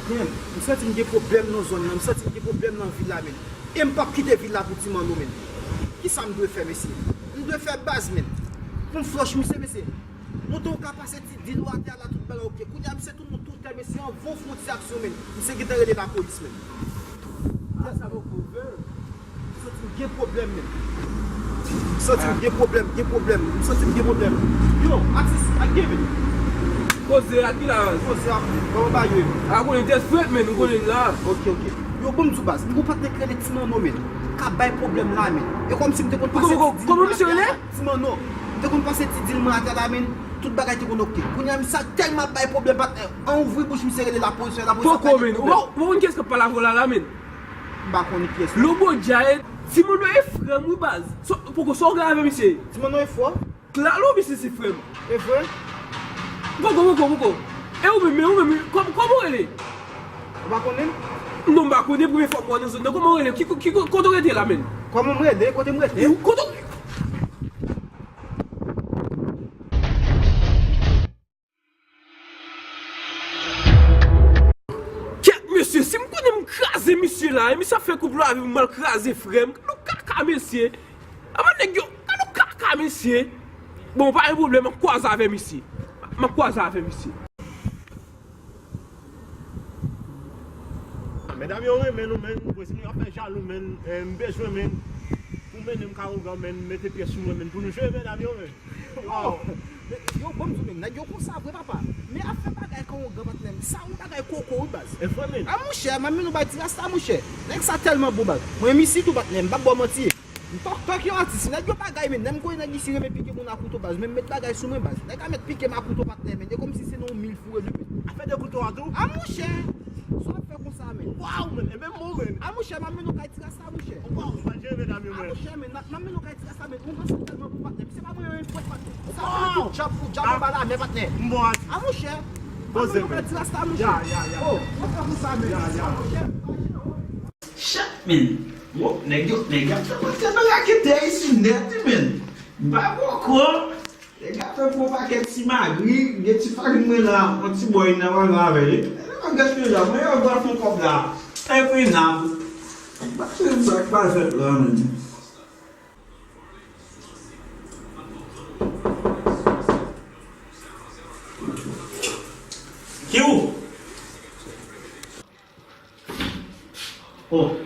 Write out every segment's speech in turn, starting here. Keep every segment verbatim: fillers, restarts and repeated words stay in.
Men, m santi m gen pwoblèm nan zòn nan, m santi m gen pwoblèm nan vil la, men. E m p ap kite vil la pou ti manno, men. Kisa m dwe fè, mesye? M dwe fè baz, men. Pou m flòch misye, mesye. Monte yon ka pase ti dil ou atè a la, tout bagay oke. Kounye a, misye tounen yon toutè, mesye, yon vo fwontyè aksyon, men. Misye gentan rele lapolis, men. Ah, sa poko ouvè. M santi m gen pwoblèm, men. M santi m gen pwoblèm, gen pwoblèm. M santi m gen pwoblèm. Yo, atis, ak gen, men. Koze a ki la? Koze a, kòman bagay yo ye? A konnen tèt frèt, men, nou konnen la. Ok, ok. Yo, bon, m di w baz, m gon patnè k rele Ti Manno, men. K ap bay pwoblèm la, men. E kòmsi m te konn pase ti dil mwen atè la. Ti Manno. M te konn pase ti dil mwen atè la, men. Tout bagay te konn oke. Kounye a, misye tèlman ap bay pwoblèm, patnè. An ouvri bouch, misye rele lapolis, lapolis ap gade pwoblèm. Poko, men. Ou pa konn kiyès k ap pale avè w la, la, men. M pa konn kiyès. Lobo Djaye, Ti Manno e frè m, wi, baz. Poko, sa w gen avè misye? Ti Manno e frè w? Klalo, misye se frè m. E vre? Poko, poko, poko. E ou menm, men ou menm, kòm, kòman w rele? Ou pa konnen? Non, m pa konnen, premye fwa m wè w nan zòn nan. Kòman w rele? Ki, ki, kote w rete la, menm? Kòman m rele? Kote m rete? Kote w Kèt, mesye, si m konnen m kraze misye la, e misye ap fè koup lwa avè m, m al kraze frè m. Gad yon kaka, mesye. Apa nèg yo, gad yon kaka, mesye. Bon, pa gen pwoblèm, m ap kwaze avè misye. M ap kwaze avè misye. Medam yo renmen nou, men, m kwè si nou ap fè jalou, men, eh, m bezwen, men, pou mennen m ka ougan, men, mete pye sou mwen, men, pou nou jwe, medam yo, men. Wow. Yo, bon, m di w menm, nèg yo konsa vre, papa. Men afè bagay kawongan, patnè m, sa yon bagay koko, wi, baz. E vre, men. A, monchè, m ap mennen w bay ti rasta, monchè. Nèg sa tèlman bon, baz. Mwen, m isit, wi, patnè m, m p ap ba w manti. M pa, pa ki yon atis, nèg yo bagay, men. Lè m konnen nèg isi renmen pike moun a kouto, baz. Men m met bagay sou mwen, baz. Nèg la mèt pike m a kouto, patnè, men. E kòmsi se nan yon mil foure li, men. Afè de kouto a tou? A, monchè. Sa w ap fè konsa, men. Wow, men. E menm mwen, men. A, monchè, m ap mennen w kay ti rasta, monchè. Wow, m pa jere medam yo, men. A, monchè, men. M ap mennen w kay ti rasta, men. Yon granson tèlman bon, patnè. Misye pa mwen yon fwèt, patnè. Sa tout djab pou djab anba lamè, patnè. M bon atis. A, monchè. Poze, men. Ti rasta, monchè. Ya, ya, ya. Oh, mwen fè pou sa, men. Ya, ya. Monchè, pa jere, oh. Chat, men. Bon, nèg yo, nèg yo ap fè mwen nan raketè isi nèt, wi, men. M pa poko. Nèg ap fè pou pakèt ti magri, gen ti farin mwen la, yon ti bòy nan mwen avè li. Nèg ap gaspiye la, mwen yo gòl fon kòb la. Enprenab. M pa konn sa k pral fèt la, men. Ki ou? Oh,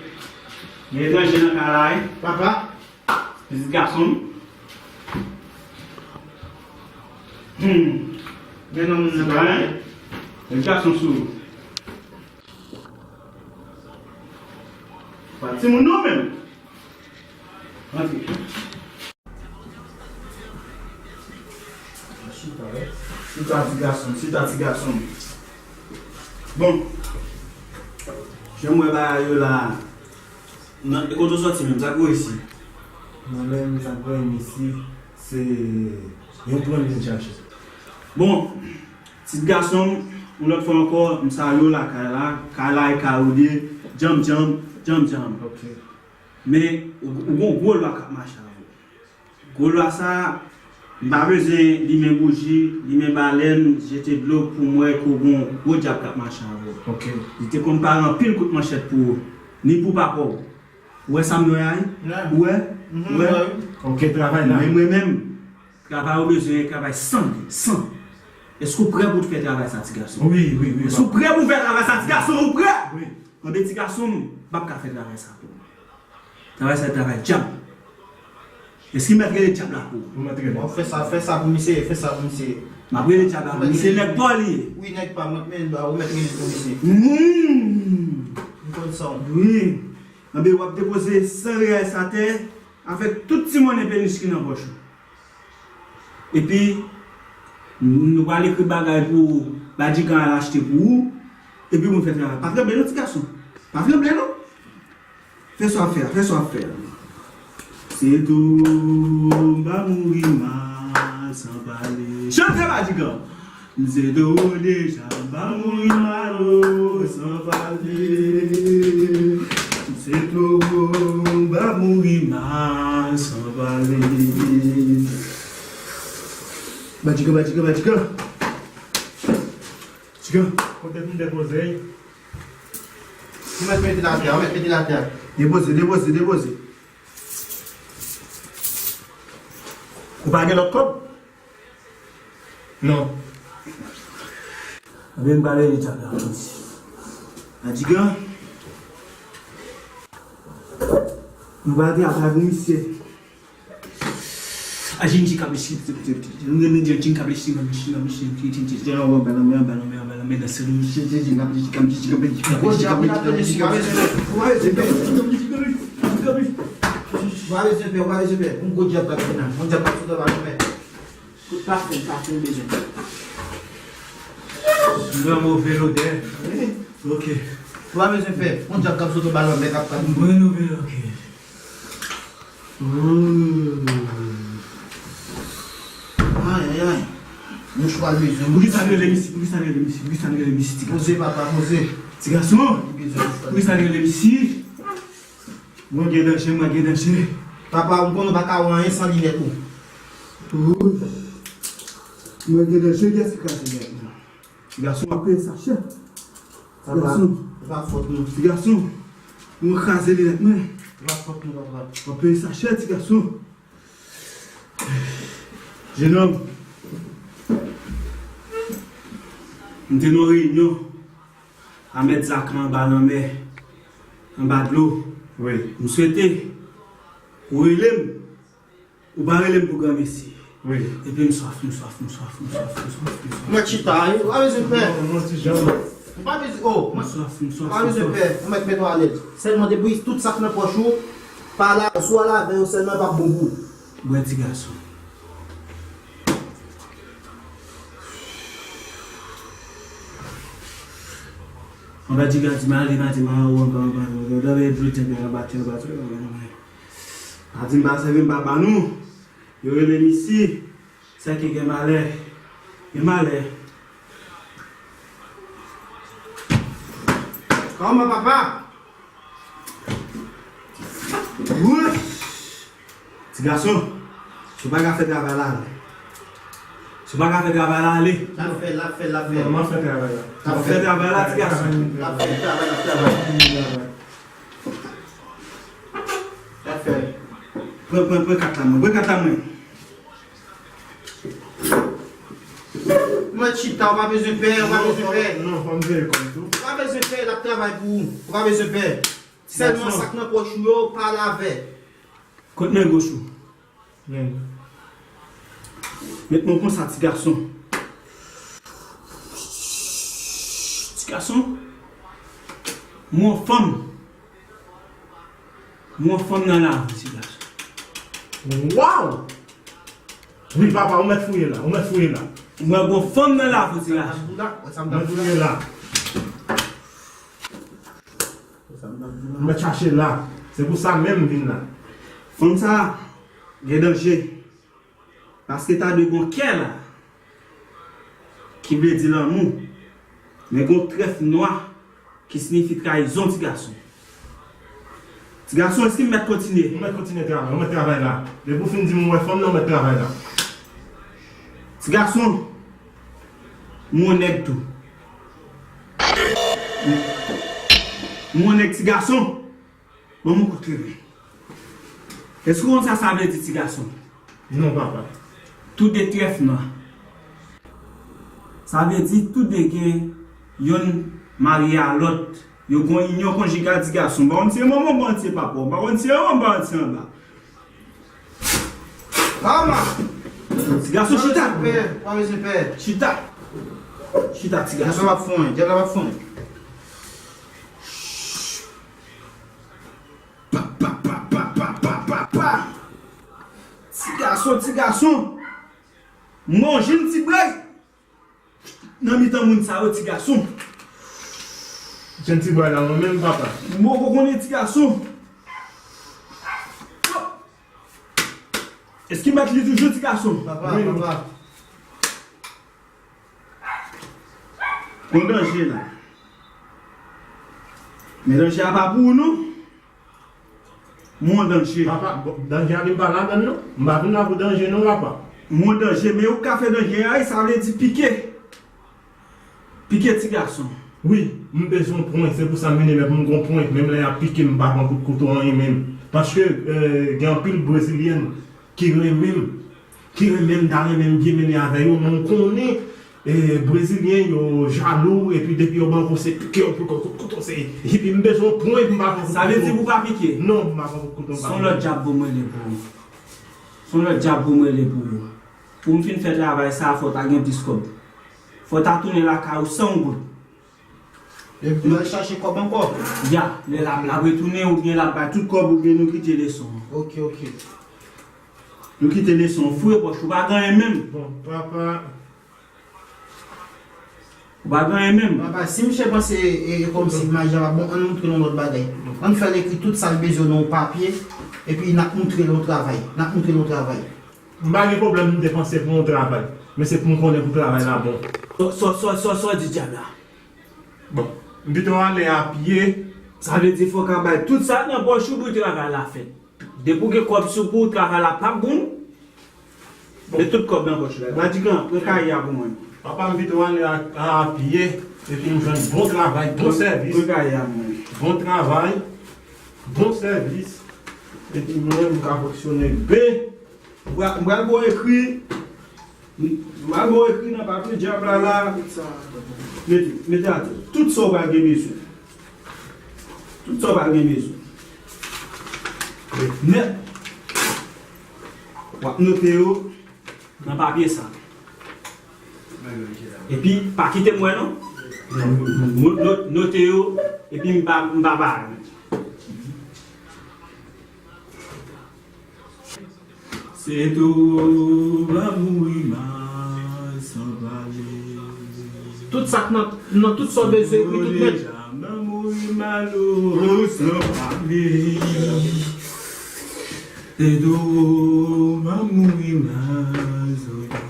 gen etranje nan kay la, wi. Papa. Pitit gason m. Hmm. Gen nan moun nan kay la. Gen gason sou. Pa timoun non menm. Rantre. Chita, wi. Chita, ti gason, chita, ti gason. Bon. Jan m wè bagay yo la. Nan, e kote w sòti menm, sa k voye isi? Mwen menm, sa k voye m isi, se yon pran m vin chache. Bon, ti gason m, yon lòt fwa ankò, m salye w lakay la, kay la e kay ou l ye, djanm djanm, djanm djanm. Ok. Men, ou, ou gon gwo lwa k ap mache avè w. Gwo lwa sa, m pa bezwen limen bouji, limen balèn, jete dlo pou m wè ke w gon gwo dyab k ap mache avè w. Ok. Li te konn pare anpil kout manchèt pou ou, ni pou papa w. Ou wè sa m wè a, wi? Ou wè? Ou wè? Ok, travay la. Men mwen menm, travay ou bezwen, travay san, san. Èske w prè pou w fè travay sa, ti gason? Wi, wi, wi. Èske w prè pou w fè travay sa, ti gason? Ou prè? Wi. Anben, ti gason m, m p ap ka fè travay sa pou ou. Travay sa, travay dyab. Èske m mèt rele dyab la pou ou? Ou mèt rele. Bon, fè sa, fè sa pou misye, fè sa pou misye. M ap rele dyab la pou misye, nèg pa w li ye. Wi, nèg pa mwen, men ba ou mèt rele pou misye. Hmm. M konn sa w. Wi. Anben, w ap depoze san reyès atè avèk tout ti monnen penis ki nan pòch ou. Epi, nou pral ekri bagay pou Badjigan al achte pou ou, epi pou nou fè travay. Pa tranble non, ti gason. Pa tranble non. Fè sa w ap fè a, fè sa w ap fè a. Se tou, m pa mouri mal san pale. Chante, Badjigan! Se tou deja, m pa mouri mal, o, san pale. Se tou, m pa mouri mal san pale. Badjigan, Badjigan, Badjigan. Badjigan. Kote m depoze? Ou mèt mete l atè, ou mèt mete l atè. Depoze, depoze, depoze. Ou pa gen lòt kòb? Non. Anben m pale de djab la, mesye. Adigan. Nou pa te ap avè misye. Mwen move lodè. Ok. Ou pa bezwen pè. Yon djab k ap sot anba lanmè k ap pran. Mwen move, ok. Ooh. Ay, ay, ay. Mouchwa bezwen. Poukisa n rele misye? Poukisa n rele misye? Poukisa n rele misye, ti gason? Poze, papa, poze. Ti gason. Li bezwen mouchwa. Poukisa n rele misye? Mwen gen danje, mwen gen danje. Papa, ou konnen w pa ka wè anyen san linèt ou. Ooh. Mwen gen danje, kiyès ki kraze linèt mwen? Ti gason, w ap peye sa chè. Ti gason. Se pa fòt nou. Ti gason, mwen kraze linèt mwen. Se pa fòt nou, papa. W ap peye sa chè, ti gason. Jenòm, m te nan yon reyinyon a mèt Zaka anba lanmè, anba dlo. Wi. M swete ou rele m. Ou pa rele m pou granmesi. Wi. Epi m swaf, m swaf, m swaf, m swaf, m swaf, m swaf. Mwen chita, wi. Ou pa bezwen pè. Non, non, ti jan. Ou pa bezwen, oh, m swaf, m swaf, m swaf. Ou pa bezwen pè. Ou mèt mete w alèz. Sèlman depi tout sa k nan pòch ou, pa la, si w al avè yo sèlman, l p ap bon pou ou. Bwè, ti gason. Anba di gadi m ale, gadi m ale, anba, anba, anba, anba, anba, anba, anba, anba. Gadi m pa sèvi m pa ba nou. Yo rele m isi. Sèke gen malè. Gen malè. Kòman, papa? Wouch! Ti gason, si w pa ka fè travay la, ale. Si w pa ka fè travay la, ale. L ap fè, l ap fè, l ap fè. Non, m ap fè travay la. L ap fè travay la, ti gason. L ap fè travay, l ap travay. L ap fè. Pran, pran, pran kat la, mwen. Pran kat la, mwen. Mwen chita, ou pa bezwen pè, ou pa bezwen pè. Non, fò m veye kòm tou. Ou pa bezwen pè, l ap travay pou ou. Ou pa bezwen pè. Sèlman sa k nan pòch ou yo, pale avè. Kot men goch ou? Men. Met men konsa, ti gason. Ti gason. Mwen fanm. Mwen fanm nan lavi, ti gason. Waw! Wi, papa, ou mèt fouye la, ou mèt fouye la. Mwen gon fanm nan lavi, ti gason. Ou mèt fouye la. Ou mèt chache la. Se pou sa menm m vin la. Fanm sa gen danje. Paske ta dwe gon kè la, ki vle di lanmou, men gon trèf nwa, ki siyifi trayizon, ti gason. Ti gason, èske m mèt kontinye? Ou mèt kontinye travay, ou mèt travay la. Depi w fin di m ou wè fanm nan, ou mèt travay la. Ti gason, m yon nèg tou. M yon nèg, ti gason. Ban m yon kout kleren. Èske w konn sa sa vle di, ti gason? Non, papa. Toude trèf nwa. Sa vle di toude gen yonn marye a lòt. Yo gon inyon konjigal, ti gason. M pa konn si e manman w, m pa konn si e papa w. M pa konn si e anwo, m pa konn si anba. Mama! Ti gason, chita. Pa bezwen pè, pa bezwen pè. Chita. Chita, ti gason. Dyab la p ap fon, dyab la p ap fon. Pa, pa, pa. Ti gason, ti gason. Manje yon ti bray. Nan mitan moun sa yo, ti gason. Jan ti bwa la, mwen menm, papa. Mwen poko konnen, ti gason. Èske m mèt li toujou, ti gason? Papa, wi, papa. Gon danje la. Men danje a pa pou ou, non. M yon danje. Papa, bon, danje a vin pa ladann, non. M pa vin la pou danje, non, papa. M yon danje, men ou ka fè danje a, sa vle di pike. Pike ti gason. Wi, m bezwen pwen, se pou sa m vini, men pou m gon pwen, menm lè y ap pike m, m pa pran kout kouto anyen menm. Paske, euh, gen anpil Brezilyèn ki renmen m, ki renmen m, ta renmen m byen mennen avè yo, men w konnen, eh, Brezilyen yo jalou, epi depi yo ban w se pike yo pran kout kouto, se, epi m bezwen pwen pou m pa pran kout kouto. Sa vle di pou w pa pike? Non, m pa pran kout kouto, m pa pike. Se yon lòt djab pou m rele pou ou. Se yon lòt djab pou m rele pou ou. Pou m fin fè travay sa a, fò w ta gen plis kòb. Fò w ta tounen lakay ou san yon goud. Epi pou l al chache kòb ankò? Ya, lè l ap, l ap retounen oubyen l ap bay tout kòb oubyen nou kite leson an. Ok, ok. Nou kite leson an foure pòch, ou pa gen anyen menm. Bon, papa. Ou pa gen anyen menm. Papa, si misye panse e, e kòmsi maji a pa bon, ann montre l yon lòt bagay. Ann fè l ekri tout sa l bezwen nan yon papye, epi n ap montre l yon travay. N ap montre l yon travay. M pa gen pwoblèm m depanse pou yon travay, men se pou m konnen pou travay la bon. Sa, sa, sa, sa, sa w di djab la? Bon, m pito ale a pye. Sa vle di fò w ka bay tout sa nan pòch ou pou travay la fèt. Depi w gen kòb sou kou w, travay la p ap bon. Bon. Met tout kòb nan pòch ou la. Madigan, pran kaye a pou mwen. Papa, m pito ale a, a pye, epi m jwenn bon travay, bon sèvis. Pran kaye a pou mwen. Bon travay, bon sèvis, epi mwen, m ka fonksyone byen. M pral, m pral ba w ekri. M pral ba w ekri nan papye djab la la. Mete, mete atè. Tout sa w pral gen bezwen. Tout sa w pral gen bezwen. Nèt. W ap note yo nan papye sa. Epi, pa kite m wè non. Mo-, no-, note yo, epi m pa, m pa pale. Se tou pa mouri mal san pale. Tout sa k nan, nan tout sa w bezwen ekri tout nèt. Deja pa mouri mal o san pale. Se tou pa mouri mal san pale.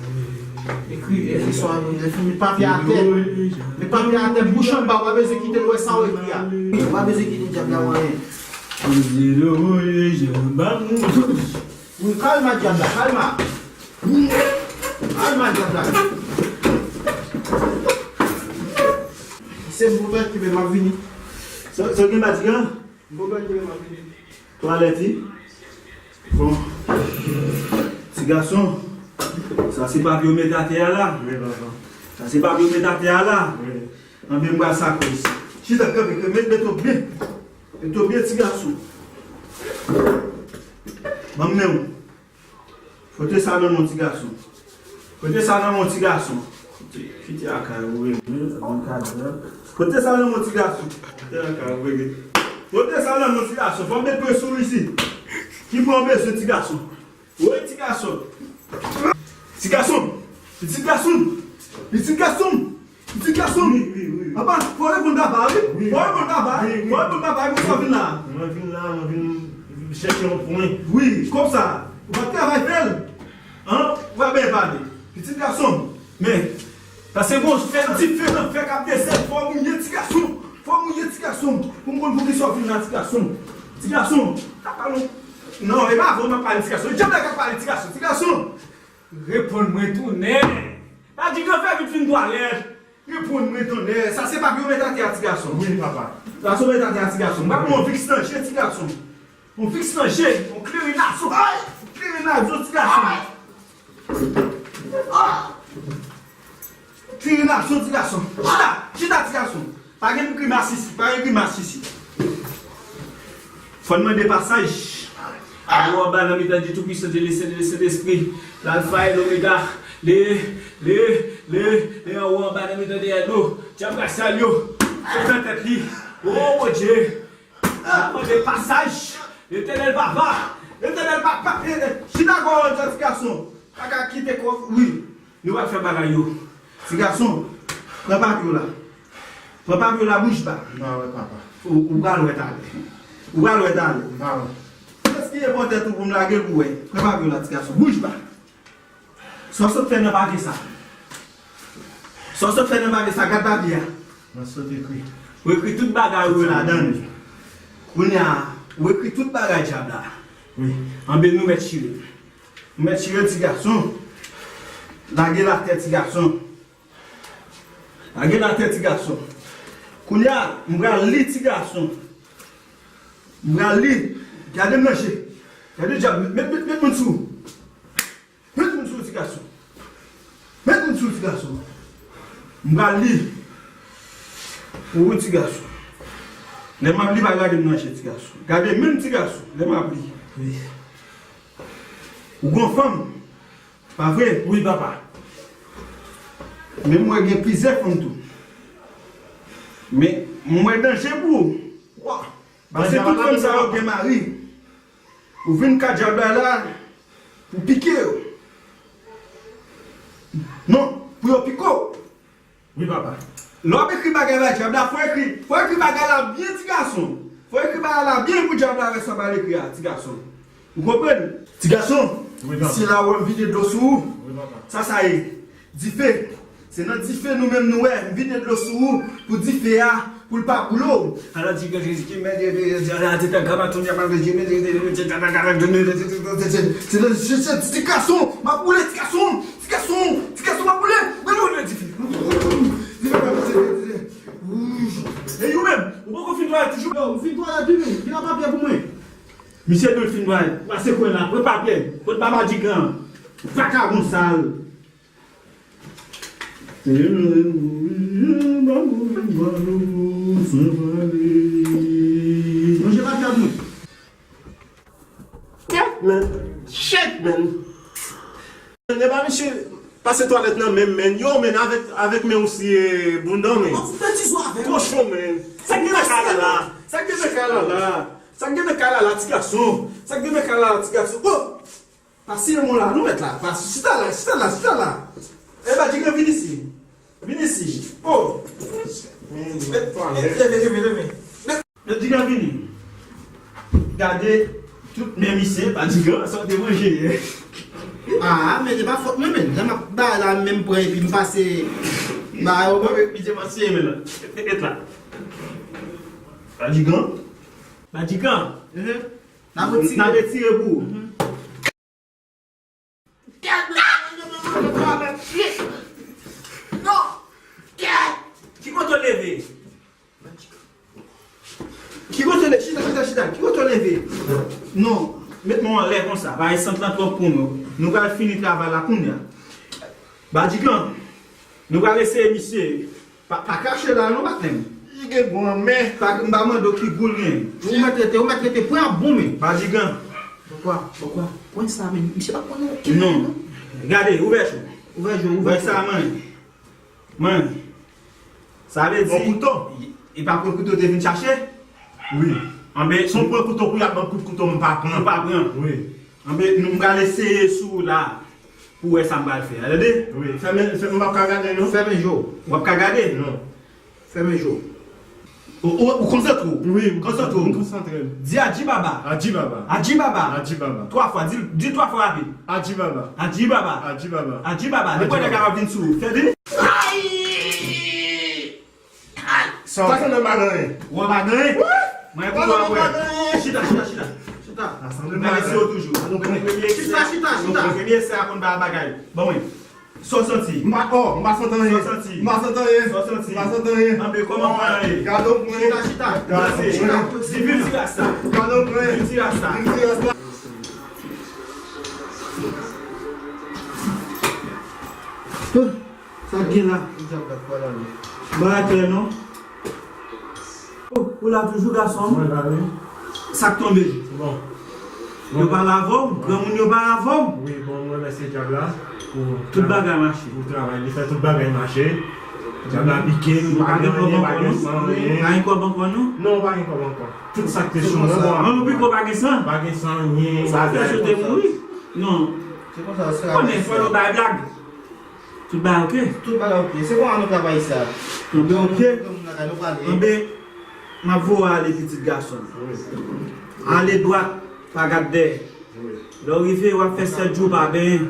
Ekri, ekri sa, met papye atè. Met papye atè, bouch anba, w pa bezwen kite l wè sa w ekri a. W pa bezwen kite djab la wè anyen. Wi, kalma djab la, kalma. Kalma djab la. Se m pou pèt ki men m ap vini. Sa, sa gen Madigan? M pou pèt ki men m ap vini. Twalèt, wi. Bon. Ti gason, sa se papye w mete atè a la. Wi, papa. Sa se papye w mete atè a la. Wi. Anben m pral sakwe isit. Chita, kanpe, kanpe, met, met w byen. Met w byen, ti gason. Ban m men w. Pote sa nan men w, ti gason. Pote sa nan men w, ti gason. Kite, kite lakay ou, wi. Pote sa nan men w, ti gason. Kite lakay ou, wi. Pote sa nan men w, ti gason. Fò m met pwen sou ou isit. Ki pwen w bezwen, ti gason? Woy, ti gason. Ti gason. Pitit gason. Pitit gason. Pitit gason. Wi, wi, wi. Papa, fò w reponn papa, wi. Wi. Fò w reponn papa, wi, wi. Fò w reponn papa, wi, pou sa w vin la. Mwen vin la, mwen vin chèche yon pwen. Wi, kòb sa. Ou pa t travay fè l. An? Ou pa byen pale. Pitit gason. Men, Paske bon, fè dife nan fè k ap desann, fò w mouye ti gason, fò w mouye ti gason, pou m konn poukisa w vin la ti gason. Ti gason, ta pale. Non, e pa avè w m ap pale ti gason, e djab la k ap pale ti gason, ti gason. Reponn mwen tonnè. Madigan fè vit fin twalèt. Reponn mwen tonnè. Sa se papye w met atè a ti gason. Wi, papa. Sa se w met atè a ti gason. M pa pran yon viks nan je ti gason. Yon viks nan je, yon kleren nan zo. Ay! Yon kleren nan zo ti gason. Ay! Kleren nan zo ti gason. Chita, chita ti gason. Pa gen grimas isit, pa gen grimas isit. Fò n mande pasaj. Awo anba nan mitan Dye Toupisan, Dye Lesent, Dye Sentespri, Lalfa e Lomega, le, le, le, le awo anba nan mitan dèyè do, djab rasyal yo, sot nan tèt li. O Bondye, n ap mande pasaj. Letènèl papa, Letènèl papa, e, e, chita kò w an ti gason. Pa ka kite kò, wi. Nou pral fè bagay yo. Ti gason, pran papye w la. Pran papye w la, bouch ba. M pa wè papa. Ou, ou pral wè talè. Ou pral wè talè. M pa wè. Kiyès ki gen pòtèt ou pou m lage l pou wè? Pran papye w la, ti gason. Bouch ba. Sa w sot fè nan papye sa? Sa w sot fè nan papye sa? Gad papye a. Mwen sot ekri. Ou ekri tout bagay ou yo ladan l. Kounye a, ou ekri tout bagay djab la. Wi. Anben nou mèt chire. Ou mèt chire ti gason. Lage l atè ti gason. Lage l atè ti gason. Kounye a, m pral li ti gason. M pral li. Gade m nan je. Gade dyab, met, met, met moun sou ou. Met moun sou ou, ti gason. Met moun sou ou, ti gason. M pral li. Pou ou, ti gason. Lè m ap li, pa gade m nan je, ti gason. Gade men m, ti gason, lè m ap li. Wi. Ou gon fanm, pa vre? Wi, papa. Men m wè gen plizyè fanm tou. Men m wè danje pou ou. Wa! Paske tout fanm sa yo gen mari. Ou vin ka dyab la la pou pike yo. Non, pou yo pike w. Wi, papa. Lè w ap ekri bagay bay dyab la, fò ekri, fò ekri bagay la byen, ti gason. Fò ekri bagay la byen pou dyab la wè sa w pral ekri a, ti gason. Ou konprann? Ti gason, wi, papa. Se la w wè m vide dlo sou ou. Wi, papa. Sa, sa ye. Dife. Se nan dife nou menm nou wè. M vide dlo sou ou pou dife a, pou l pa boule w. Ala ti gason, ti gason, m ap boule ti gason, ti gason, ti gason, m ap boule. Gade w nan dife. Dife, dife, dife, dife. Wouj. E ou menm, ou poko fin twalèt toujou? Yo, m fin twalèt wi, men. Ki la papye pou mwen? Misye dwe fin twalèt. Pase kwen la, pran papye. Pot ba Badigan. Vakabon sal. Manje papye pou mwen. Shit, man. Shit, man. Lè pa misye pase twalèt nan men m, men. Yo, men, avèk, avèk men w siye bounda w, men. Kochon, men. Sa k gen nan kay la la? Sa k gen nan kay la la? Sa k gen nan kay la la, ti gason? Sa k gen nan kay la la, ti gason? Oh! Pase yon la, nou mèt la. Pase, chita la, chita la, chita la. E Badigan, vin isi. Vin isi. Oh! Leve, leve, leve. Badigan vini. Gade tout men misye, Badigan, sa w te manje yè. Ah, men se pa fòt mwen, men. Lè m ap bay la, menm pran epi m pase ba yo. Bon, men misye pa siye men la. Met la. Badigan. Badigan. Mhm. N ap retire. N ap retire pou ou. Mhm. Kèt, mesye, manje, manje, manje, manje. Non! Kèt! Ki kote w leve? Ki kote w leve? Chita, chita, chita. Ki kote w leve? Non, met men w anlè konsa. Bagay sant lan twòp pou nou. Nou pral fini travay la kounye a. Badigan, nou pral eseye misye. Pa, pa kache la non, patnè m. Li gen gou nan men. Pa, m pa mande w ki gou l gen. Ou mèt rete, ou mèt rete, pran ap bon men. Badigan. Poukwa, poukwa? Pran sa men. Misye pa konnen okenn non. Gade, ouvè je w. Ouvè je w, ouvè je w. Wè sa, man. Man. Sa vle di. Yon kouto. E pa pran kouto te vin chache? Wi. Anben, si w pran kouto pou y ap ban kout kouto, m pa pran. Ou pa pran? Wi. Anben, nou, m pral eseye sou ou la pou wè sa m pral fè a, tande? Wi, fèmen, fèmen, m p ap ka gade, non. Fèmen je w. W ap ka gade? Non. Fèmen je w. Ou, ou, ou konsantre w? Wi, m konsantre w. M konsantre m. Di Adji Baba. Adji Baba. Adji Baba. Adji Baba. Twa fwa, di, di twa fwa rapid. Adji Baba. Adji Baba. Adji Baba. Adji Baba. Adji Baba. Nenpòt nèg ap vin sou ou. Fè vini. Ay! Ay! Sa w fè nan m pa gen anyen. Ou an pa gen anyen? Wi! Mwen pou ou apre. Chita, chita, chita. Chita. Mwen esi yo toujou. Chita, chita, chita. Premye esè a konn ba bagay. Ban mwen. Sa w santi? M pa, oh, m pa santi anyen. Sa w santi? M pa santi anyen. Sa w santi? M pa santi anyen. Anben, kòman w pran anyen? Gade w pran. Chita, chita. Gade w pran. Chita. Di vin ti rasta. Gade w pran. Vin ti rasta. Vin ti rasta. Huh. Sa k gen la? Bagay klè non. Oh, ou la toujou, gason? Mwen la, wi. Sa k tonbe? Bon. Yo pale avè w? Granmoun yo pale avè w? Wi, bon, mwen remèsye dyab la pou tout bagay mache. Pou travay li fè tout bagay mache. Dyab la pike m, pa gen kòb ankò non? Pa gen kòb ankò non? Non, pa gen kòb ankò. Tout sa k te sou mwen, bon. An, ou pike w pa gen san? Pa gen san, anyen. Sa fè sou te mouri? Non. Se konsa, se konnen fò nou bay blag. Tout bagay oke? Tout bagay oke. Se kòman nou travay sa? Tout bagay oke? Anben, m ap voye w ale, pitit gason m. Ale dwat, pa gad dèyè. Lè w rive, w ap fè sèt jou pa benyen.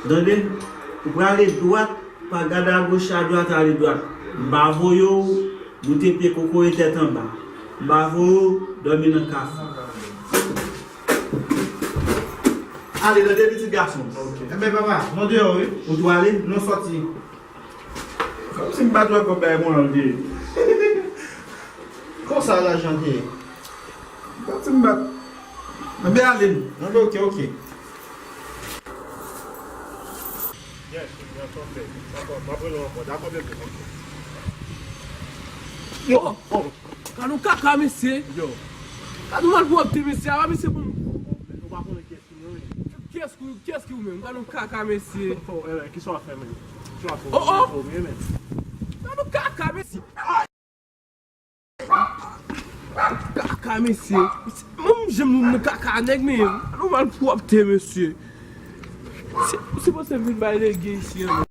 Tande? Ou prale dwat, pa gade agoch adwat, ale dwat. M pa voye w moute pye kokoye tèt anba. M pa voye w dòmi nan kafou. Ale, tande, pitit gason m. Enben, papa, nou deyò, wi. Ou tou ale? Nou sòti. Kòmsi m pa t wè kòb bay mwen anlye. Konsa lajan te ye. Bat m bat. Anben ale m. Anben, ok, ok. Yes, yes, ok. Dakò, m ap rele w ankò. Dakò, bebe, ok. Yo, oh, gad yon kaka, mesye. Yo. Gad yon malpwòpte, mesye. Apa, mesye, bon. Nou pa konnen kiyès ki nou ye. Kiyès ki, kiyès ki ou menm? Gad yon kaka, mesye. Oh, eh, kisa w ap fè, menm? Kisa w ap fè? Oh, oh. Oh, men, men. Gad yon kaka, mesye. Kaka, mesye. Mwen, m janm nan kaka, nèg, men. Gad yon malpwòpte, mesye. Se, se panse m vin bay lege isi, an.